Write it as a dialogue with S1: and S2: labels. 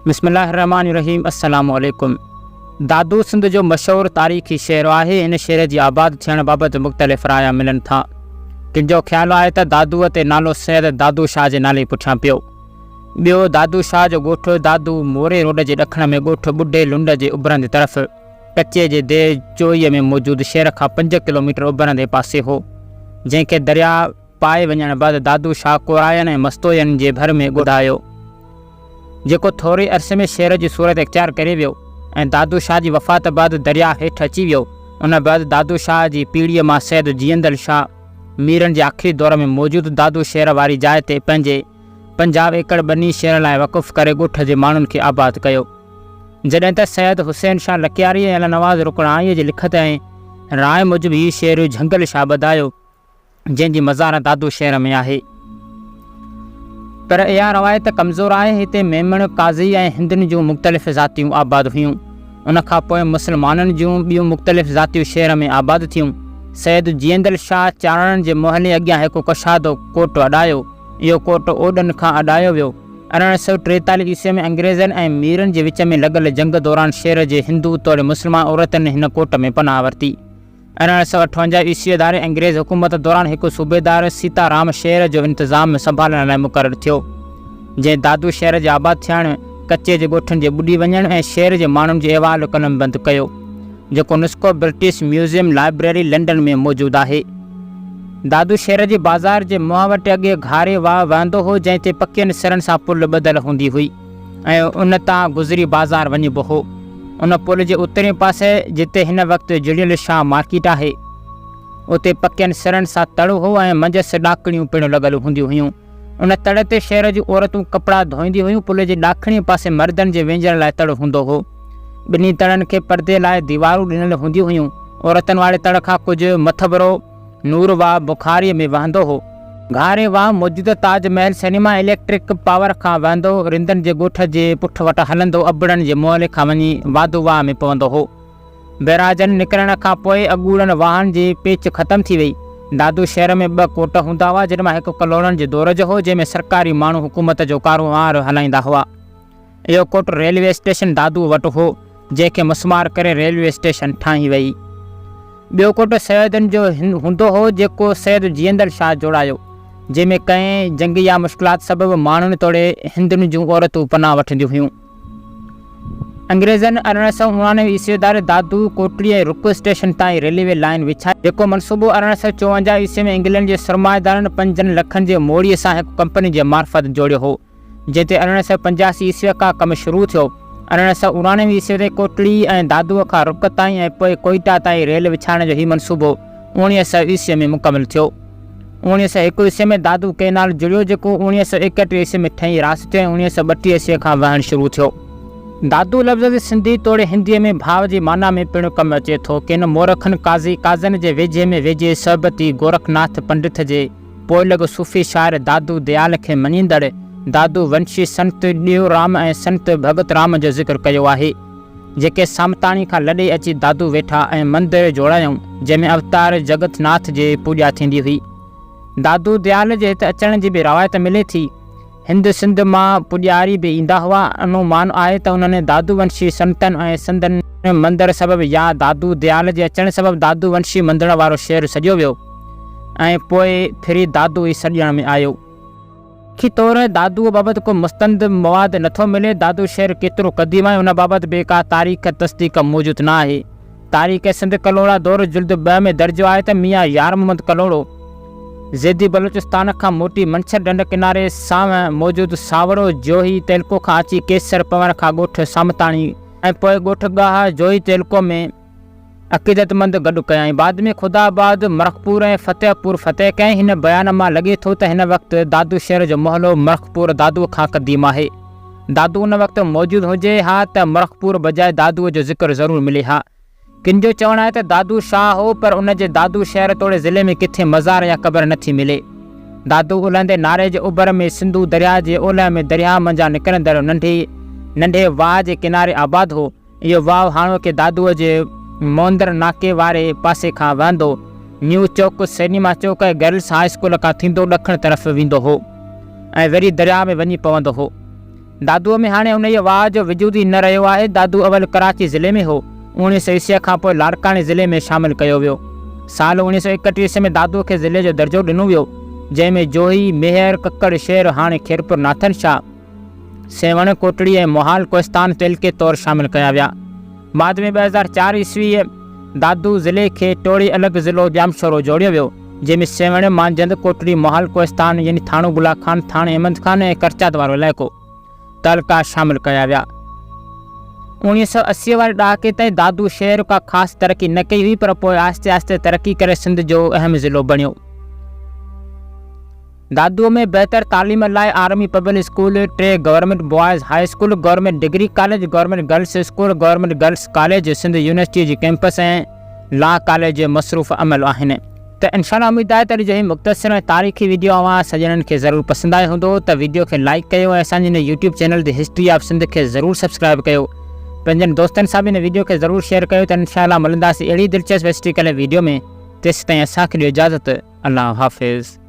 S1: بسم الله الرحمٰن الرحيم السلام عليڪم دادو سنڌ جو مشهور تاريخي شهر آهي هن شهر جي آباد ٿيڻ بابت مختلف رايا ملن ٿا ڪن جو خيال آهي ته دادوء تي نالو سيد دادو شاهه جي نالي پٺيان پيو ٻيو دادو شاهه جو ڳوٺ دادو موري روڊ جي ڏکڻ ۾ ڳوٺ ٻڍي لنڊ جي اڀرندي طرف ڪچي جي ديهه چوئي ۾ موجود شهر کان 5 ڪلوميٽر اڀرندي پاسي هو جنهن کي درياء پائي وڃڻ بعد دادو شاهه ڪوراين ۽ مستوين جي ڀر ۾ ڳوڌايو، جيڪو ٿوري عرصي ۾ شهر جي صورت اختيار ڪري ويو ۽ دادو شاهه جي وفات بعد درياء هيٺ اچي ويو. ان بعد دادو شاهه جي پيڙهيء مان سيد جيئندل شاهه ميرن جي آخري دور ۾ موجود دادو شهر واري جاء تي پنهنجي 50 ايڪڙ ٻني شهر لاء وقف ڪري ڳوٺ جي ماڻهن کي آباد ڪيو. جڏهن ته سيد حسين شاهه لڪياري ۽ الهنواز رڪڻائيء جي لکت ۽ راء موجب هي شهر جهنگل شاهه ٻڌايو. جنهن جي مزار دادو شهر ۾ آهي. پر اها روايت ڪمزور آهي، هتي ميمڻ، قاضي ۽ هندن جون مختلف ذاتيون آباد هيون. ان کان پوء مسلمانن جون ٻيون مختلف ذاتيون شهر ۾ آباد ٿيون. سيد جيئندل شاهه چارڻن جي محلي اڳيان هڪ ڪشادو ڪوٽ اڏايو. اهو ڪوٽ اوڏن کان اڏايو ويو. 1843 عيسويء ۾ انگريزن ۽ ميرن جي وچ ۾ لڳل جنگ دوران شهر جي هندو توڙي مسلمان عورتن هن ڪوٽ ۾ پناهه ورتي. 1858 عيسويء ڌاري انگريز حڪومت دوران هڪ صوبيدار سيتا رام شهر جو انتظام سنڀالڻ لاء مقرر ٿيو، جنهن دادو شهر جي آباد ٿيڻ، ڪچي جي ڳوٺن جي ٻڏي وڃڻ ۽ شهر جي ماڻهن جي احوال قلمبند ڪيو، جيڪو نسخو برٽش ميوزيم لائبريري لنڊن ۾ موجود آهي. دادو شهر جي بازار جي منهن وٽ اڳي گهاري واهه وهندو هو، جنهن تي پڪين سرن سان پل ٻڌل هوندي هئي. ۽ ان تان گذري بازار وڃبو هو. ان پل جي اترئين پاسي جتي هن وقت جڙيل شاهه مارڪيٽ آهي، اتي پڪين سرن سان تڙ هو ۽ منجهس ڏاڪڻيون پڻ لڳل هونديون هيون. ان تڙ تي شهر جون عورتون ڪپڙا ڌوئينديون هيون. پل جي ڏاکڻئين پاسي مردن جي وينجهڻ لاء تڙ هوندو هو. ٻنهي تڙن کي پردي لاء ديوارون ڏنل هونديون هيون. عورتن واري تڙ کان ڪجهه مٿڀرو نور واهه بخاريء ۾ وهندو هو. گهاري واهه موجوده Taj Mahal cinema electric power کان وهندو رندن جي ڳوٺ جي پٺ وٽ هلندو ابڙن جي محلي کان وڃي واڌو واهه ۾ پوندو هو. بئراجن نڪرڻ کان پوء اڳوڻن واهن جي پيچ ختم ٿي وئي. دادو شهر ۾ ٻه ڪوٽ هوندا هئا جن مان هڪ ڪلهوڙن جي دور جو هو جنهن ۾ سرڪاري ماڻهو حڪومت جو ڪاروهنوار هلائيندا هئا. اهو ڪوٽ ريلوي اسٽيشن دادوء وٽ هو، جنهن کي مسمار ڪري ريلوي اسٽيشن ٺاهي وئي. ٻيو ڪوٽ سيدن جو هوندو هو، جيڪو سيد جيئندل شاهه جوڙايو، جنهن ۾ ڪنهن جنگ يا مشڪلات سبب ماڻهن توڙي هندن جون عورتون پناهه وٺنديون هيون. انگريزن 1889 عيسوي ڌاري دادو، ڪوٽڙي ۽ رڪ اسٽيشن تائين ريلوي لائين وڇائي، جيڪو منصوبو 1854 عيسوي ۾ انگلينڊ جي سرمائيدارن پنجن لکن جي موڙيء سان هڪ ڪمپني جي معرفت جوڙيو هو. جنهن تي 1885 عيسويء کان ڪم شروع ٿيو. 1889 عيسويء تائين ڪوٽڙي ۽ دادوء کان رڪ تائين ۽ پوء ڪوئيٽا تائين ريل وڇائڻ جو هي منصوبو 1900 عيسويء ۾ مڪمل ٿيو. 1901 عيسويء ۾ دادو ڪئنال جڙيو جيڪو 1931 عيسويء ۾ ٺهي راس ٿيو ۽ 1932 عيسويء کان وهڻ شروع ٿيو. دادو لفظ سنڌي توڙي هنديء ۾ ڀاء جي معنيٰ ۾ پڻ ڪم اچي ٿو. ڪن مورخن قاضي قاضن جي ويجهي ۾ ويجهي صحبتي گورکناٿ پنڊت جي پوئلڳ صوفي شاعر دادو ديال کي مڃيندڙ دادو ونشي سنت ڏيو رام ۽ سنت ڀڳت رام جو ذڪر ڪيو آهي، جيڪي سامتاڻي کان لڏي اچي دادو ويٺا ۽ مندر جوڙايائون، جنهن ۾ اوتار جڳت ناٿ جي پوڄا ٿيندي هئي. دادو ديال جي هت اچڻ جي به روايت ملي ٿي. هند سنڌ مان پوڄاري به ايندا هئا. انومان آهي ته انهن دادو ونشي سنتن ۽ سندن مندر سبب يا دادو ديال جي اچڻ سبب دادو ونشي مندر وارو شهر سڏيو ويو ۽ پوء ڦري دادو ئي سڏجڻ ۾ آيو. لکي طور دادوء بابت ڪو مستند مواد نٿو ملي. دادو شهر ڪيترو قديم آهي ان بابت به ڪا تاريخ تصديق موجود نه آهي. تاريخ سنڌ ڪلهوڙا دور جلد ٻه ۾ درج آهي ته ميان يار محمد ڪلهوڙو زيدي بلوچستان کان موٽي منڇر ڍنڍ ڪناري سانوه موجود ساوڙو جوهي تعلقو کان اچي ڪيسر پنور کان ڳوٺ سامتاڻي ۽ پوء ڳوٺ ڳاها جوهي تعلقو ۾ عقيدتمند گڏ ڪيائين. بعد ۾ خدا آباد، مرخپور ۽ فتح پور فتح ڪيائين. هن بيان مان لڳي ٿو ته هن وقت دادو شهر جو محلو مرخپور دادوء کان قديم آهي. دادو ان وقت موجود هجي ها ته مرخپور بجاء دادوء جو ذڪر ضرور ملي ها. ڪن جو چوڻ آهي ته دادو شاهه هو پر ان جي دادو شهر توڙي ضلعي ۾ ڪٿي مزار يا قبر نه ٿي ملي. دادو الهندي ناري جي اوڀر ۾ سنڌو درياهه جي اولهه ۾ درياهه منجهان نڪرندڙ ننڍي ننڍي واهه جي ڪناري آباد هو. اهو واهه هاڻوڪي دادوء جي موندر ناڪي واري پاسي کان وهندو نيو چوڪ، سئنيما چوڪ ۽ گرلس هاء اسڪول کان ٿيندو ڏکڻ طرف ويندو هو ۽ وري درياهه ۾ وڃي پوندو هو. دادوء ۾ هاڻي انهيء واهه جو وجود ئي نه رهيو آهي. دادو اول ڪراچي ضلعي ۾ هو. 1900 عيسويء کان پوء لاڙڪاڻي ضلعي ۾ شامل ڪيو ويو. سال 1931 عيسوي ۾ دادوء کي ضلعي جو درجو ڏنو ويو، جنهن ۾ جوهي، ميهڙ، ڪڪڙ شهر، هاڻي خيرپور ناٿن شاهه، سيوهڻ، ڪوٽڙي ۽ موهال ڪوهستان تعلقي طور شامل ڪيا ويا. بعد ۾ 2004 عيسويء دادو ضلعي کي ٽوڙي الڳ ضلعو ڄامشورو جوڙيو ويو، جنهن ۾ سيوهڻ، مانجهند، ڪوٽڙي، محل ڪوهستان يعني ٿاڻو گلا خان، ٿاڻي احمد خان ۽ ڪرچات وارو علائقو، تعلقا شامل ڪيا ويا. 1980 واري ڏهاڪي تائين دادو شهر ڪا خاص ترقي نه ڪئي هئي پر پوء آهستي آهستي ترقي ڪري سنڌ جو اهم ضلعو بڻيو. دادوء ۾ بهتر تعليم لاء آرمي پبلڪ اسڪول، ٽي government boys high school, government degree college, government girls school, government girls college, Sindh يونيورسٽيء جي ڪئمپس ۽ لا ڪاليج مصروف عمل آهن. ته انشاء الله اميد آهي ته اڄ جو هي مختصر ۽ تاريخي ويڊيو اوهان سڄڻن کي ضرور پسند آيو هوندو ته ويڊيو کي لائيڪ ڪيو ۽ اسان جي هن YouTube channel the history of Sindh کي ضرور سبسڪرائيب ڪيو پنهنجن دوستن سان به هن ويڊيو کي ضرور شيئر ڪيو ته انشاء الله ملنداسين اهڙي دلچسپ هسٽريڪل ويڊيو ۾ تيسيتائين اسان کي ڏيو اجازت الله حافظ.